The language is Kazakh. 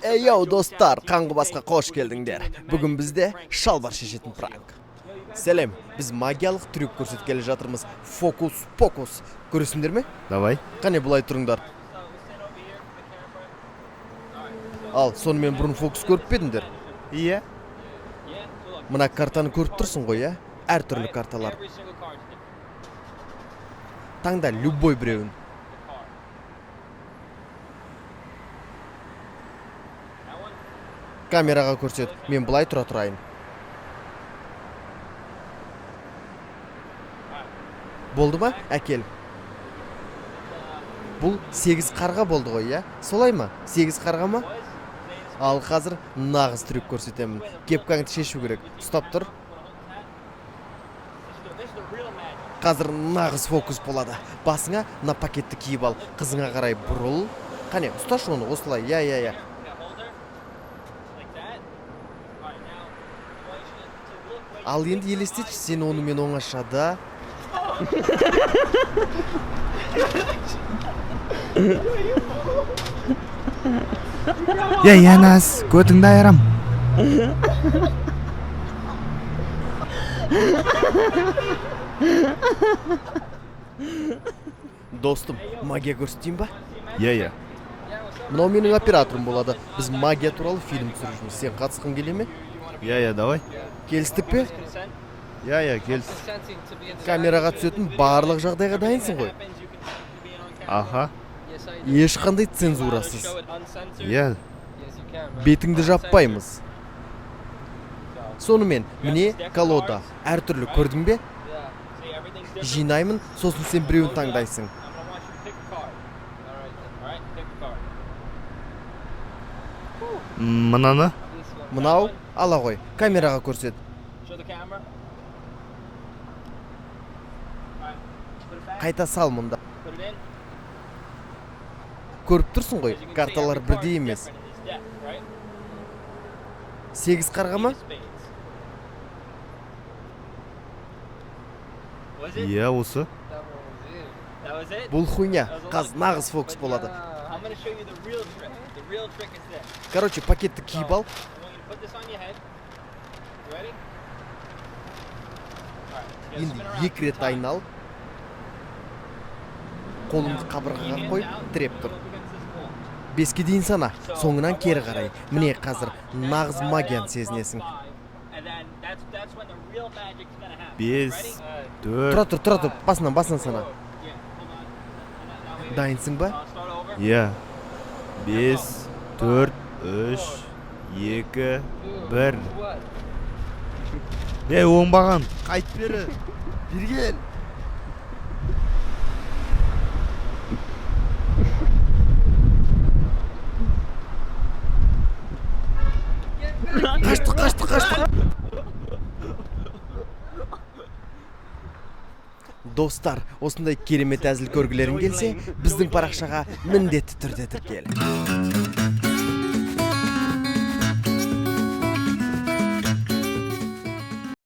Эй, йоу, достар, Қаңғыбасқа қош келдіңдер. Бүгін бізде шалбар шешетін пранк. Сәлем, біз магиялық трюк көрсеткелі жатырмыз. Фокус-покус. Көресіңдер ме? Давай. Қане, былай тұрыңдар. Ал, сонымен бұрын фокус көріп пе едіңдер? Иә. Мына картаны көріп тұрсың ғой, иә? Әртүрлі карталар. Таңда любой біреуін. Камераға көрсет, мен былай тұра тұрайын. Болды ма? Әкел. Бұл 8 қарға болды ғой, иә? Солай ма? 8 қарға ма? Ал қазір нағыз трюк көрсетемін. Кепкаңды шешу керек. Ұстап тұр. Қазір нағыз фокус болады. Басыңа мына пакетті киіп ал. Қызыңа қарай бұрыл. Қане, ұсташы оны осылай. Иә, иә, иә. Ал енді елестетші, сен онымен оңашада. Ей, Янас, көтіңді айырам. Достым, магия көрсетейін ба? Иә, иә. Мынау менің операторым болады. Біз магия туралы фильм түсіріп жүрміз. Сен қатысқың келе ме? Иә, иә, давай. Келістік пе? Иә, иә, келіс. Камераға түсетін барлық жағдайға дайынсың ғой. Аха. Ешқандай цензурасыз. Иә. Бетіңді жаппаймыз. Сонымен, міне колода. Әртүрлі көрдің бе? Жинаймын, сосын сен біреуін таңдайсың. Мынаны? Мынау, ала ғой, камераға көрсет. Қайта сал мұнда. Көріп тұрсың ғой, карталар бірдей емес. 8 қарға ма? Иә, осы. Бұл хуйня. Қазір нағыз фокус болады. Короче, пакетті киіп ал. Енді екі рет айнал. Қолыңды қабырғаға қойып, тіреп тұр. 5-ке дейін сана, соңынан кері қарай. Міне қазір нағыз магияны сезінесің. 5, 4. Тұра тұр, тұра тұр, басынан, басынан сана. Дайынсың ба? Иә. 5, 4, 3, 2, 1. Ей, оңбаған. Қайт бері. Бері кел. Қаштық, қаштық, қаштық. Достар, осындай керемет әзіл көргілерің келсе, біздің парақшаға міндетті түрде тіркел.